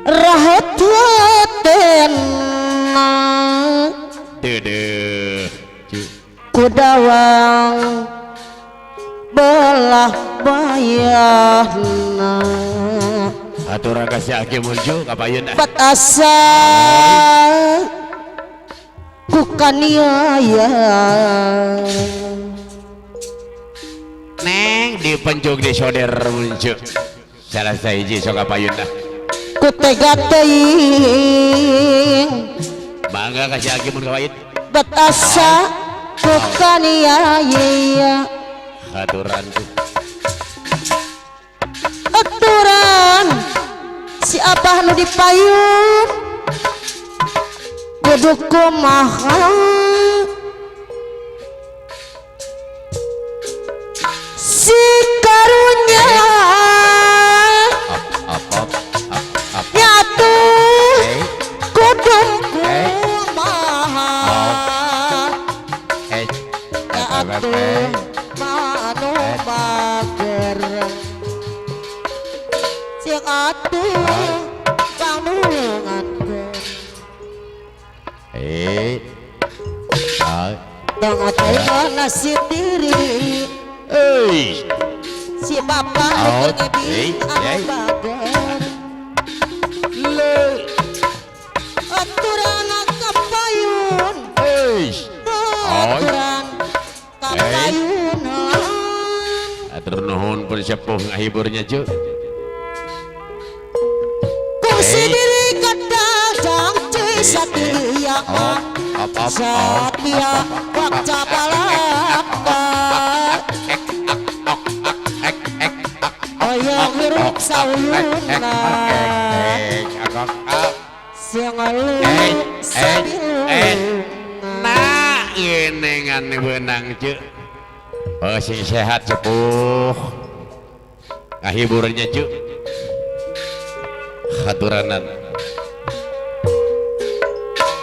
Rahetena Dedeh. Kudawang belah bayahna. Aturan kasih aki muncul kapayun ah. Bat asa ku kaniaya. Neng dipencuk di soder muncul. Salah sahiji sok kapayun ah. Ku tega teuing. Bangga kasih aki mun kapayun. Bat asa ku kaniaya. Aturan tuh. Aturan si abah nu dipayun kudu kumaha si karunya. Up up up up up. Nyatu Eh kudu Eh. kumaha. Eh. Up up Nyatu eh. manu bager sing atuh pangnulungankeun. Eh. Ah. Tong atuh nasib diri. Eh. Si bapak Oh, nu keur eh, ngibing anu eh. bager. Le. Aturan kapayun. Eh. Aturan kapayunan. Atur nuhun pun sepuh ngahiburnya cu. Kungsi Eh. diri kadang cuy satia. Up up up. Satia wakca palaka. Oyong hirup sauyuna. Siang lu Eh, eh, eh. sabiluna. Nah, ngenengan benang cu. Oh, sing sehat sepuh. Ngahiburnya cu. Haturanan.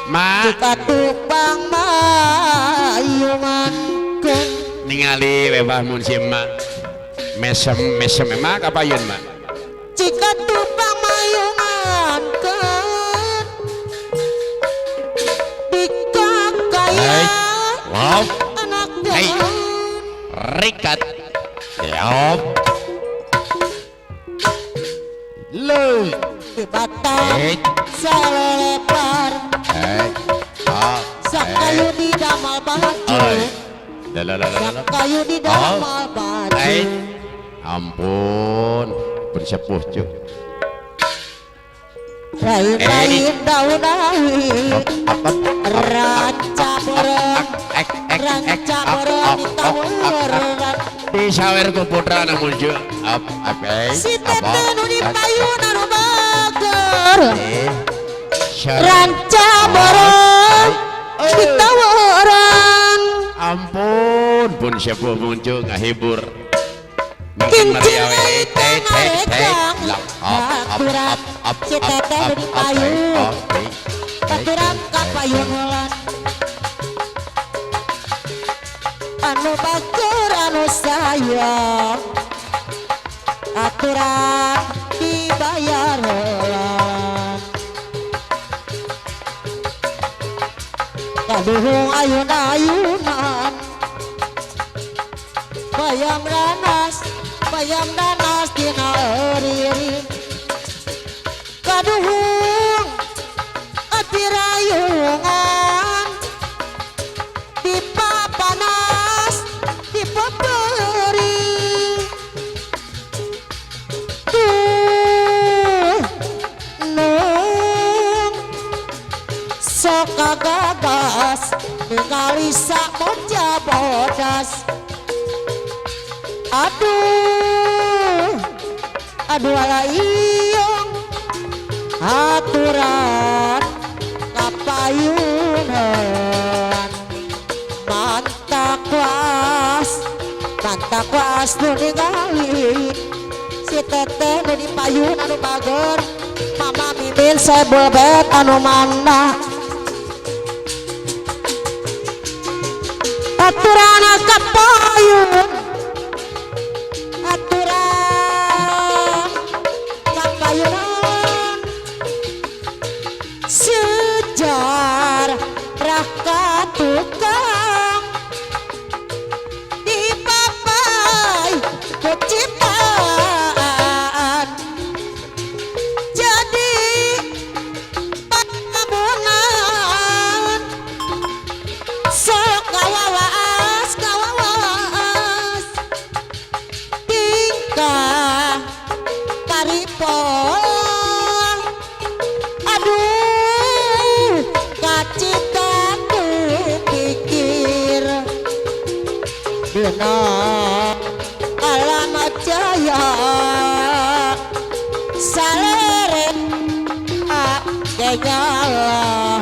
Ma, Jika tupang mayungankeun. Ningali bebah mun si emak. Mesem mesem emak kapayun mak. Jika tupang mayungankeun bika kaya Hey. Wow, anak Hey. daun. Rikat. Yop. Le. Di batang Eh. selelepar. Eh. Ah. Sakayu di damal baju. Oi. La la la la la. Sakayu di damal baju. Eh. Ampun, bersepuh cu. Lain-lain daun awi. Up up up. Ranca beureum. Ek ek ek Ranca up beureum up di up up. taweran. Disawer ku putra namun cu. Up up eh. Si Apa? teteh nu di payun anu bager. Eh. Ranca beureum di taweran. Ampun, pun sepuh muncul ngahibur. Kincir ngarekang. Aturan si teteh nu di payun. Aturan ka payun heula. Anu bager anu sayang. Aturan dibayar heula. Kaduhung ayun-ayunan. Bayam nanas dina euriring. Kaduhung ati rayungan. Dipapanas dipeperi. Duh nung sok kagagas ningali samoja bodas. Aduh aduh ala iyong aturan kapayunan. Mantak was nu ningali si teteh nu di payun anu bager. Mama mimin sebel bet anu mana. Aturan kapayun. Aturan kapayunan. Ripolang. Aduh, kacita ku pikir dina alam jaya salere kenyalaan.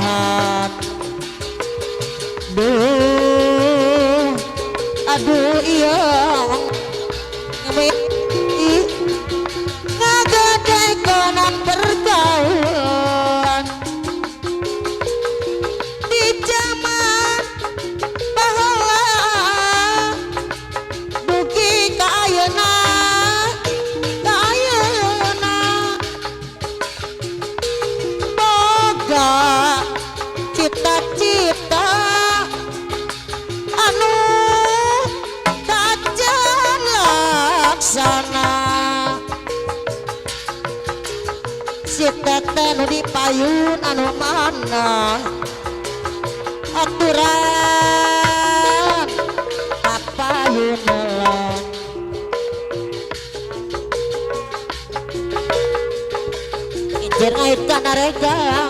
Duh, aduh iya ngagadekonan pergaulan di zaman baheula dugi ka ayeuna, ka ayeuna boga cita-cita anu tacan laksana. Si teteh nu di payun anu mana aturan papayun heula. Injir ait kana rega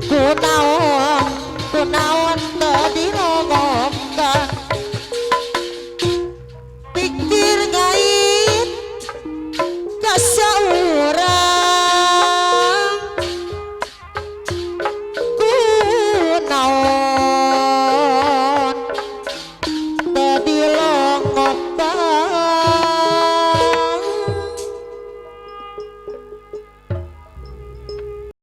kunaon, kunaon teu dirongongkan pikir ngait kasauran.